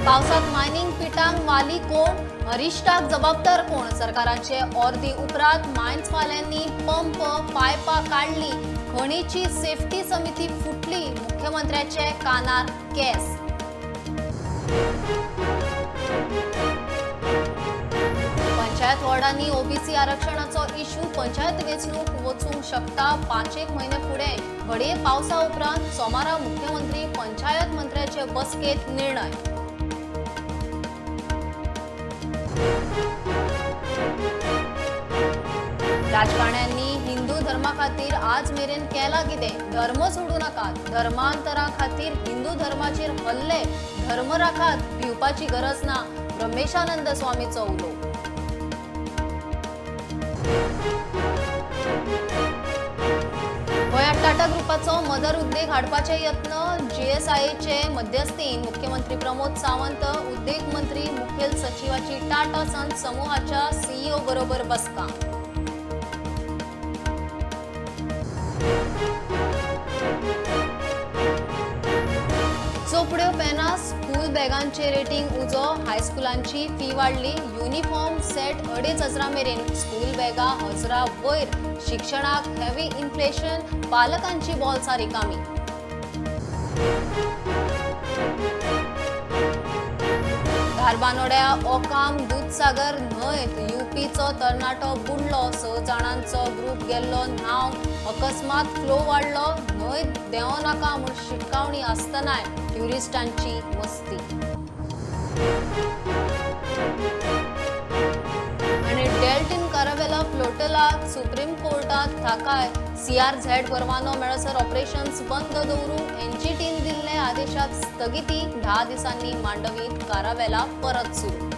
पावसात मायनिंग पिटांक वाली कोण, अरिश्टाक जबाबदार कोण? सरकाराचे ऑर्दी उपरांत मायन्सवाल्यांनी पंप पायपां काडली, खणीची सेफ्टी समिती फुटली, मुख्यमंत्र्याचे कानार केस। पंचायत वॉर्डांनी ओबीसी आरक्षणाचो इश्यू पंचायत वेंचणूक वचूंक शकता 5-1 म्हयने फुडें। घडये पावसा उपरांत सोमारा मुख्यमंत्री पंचायत मंत्र्याचे बसकेंत निर्णय। राजकारण्यांनी हिंदू धर्मा खातीर आज मेरेन केला कितें? धर्म सोडू नाकात, धर्मांतरा खातीर हिंदू धर्माचेर हल्ले, धर्म राखात, भिवपाची गरज ना, ब्रह्मेशानंद स्वामीचो उलो। गोंयांत टाटा ग्रुपाचो मदर उद्देग हाडपाचे यत्न, जीएसआयचे मध्यस्थीन मुख्यमंत्री प्रमोद सावंत, उद्देग मंत्री मुखेल सचिवाची टाटा सन्स समूहाच्या सीईओ बरोबर बसका। चोपड्यो पेनां स्कूल बॅगांचे रेटींग उजो, हायस्कुलांची फी वाडली, युनिफॉर्म सेट 2500 मेरेन, स्कूल बॅगां 1000 वयर, शिक्षणाक हेवी इन्फ्लेशन, पालकांची बोल्सां रिकामी। धारबानोड्या ओकाम दुदसागर न्हंयत युपीचो तरणाटो बुडलो, 6 जाणांचो ग्रुप गेल्लो न्हावंक, अकस्मात फ्लो वाडलो, न्हंयत देंवो नाका म्हूण शिटकावणी आसतनाय ट्युरिस्टांची मस्ती। आनी डेल्टीन कारावेला फ्लोटलाक सुप्रीम कोर्टात थाकाय, सीआरझेड परवानो मेळसर ऑपरेशन्स बंद दवरूंक एनजीटीन दिल्ले आदेशाक स्थगिती, 10 दिसांनी मांडवीत कारावेला परत सुरू।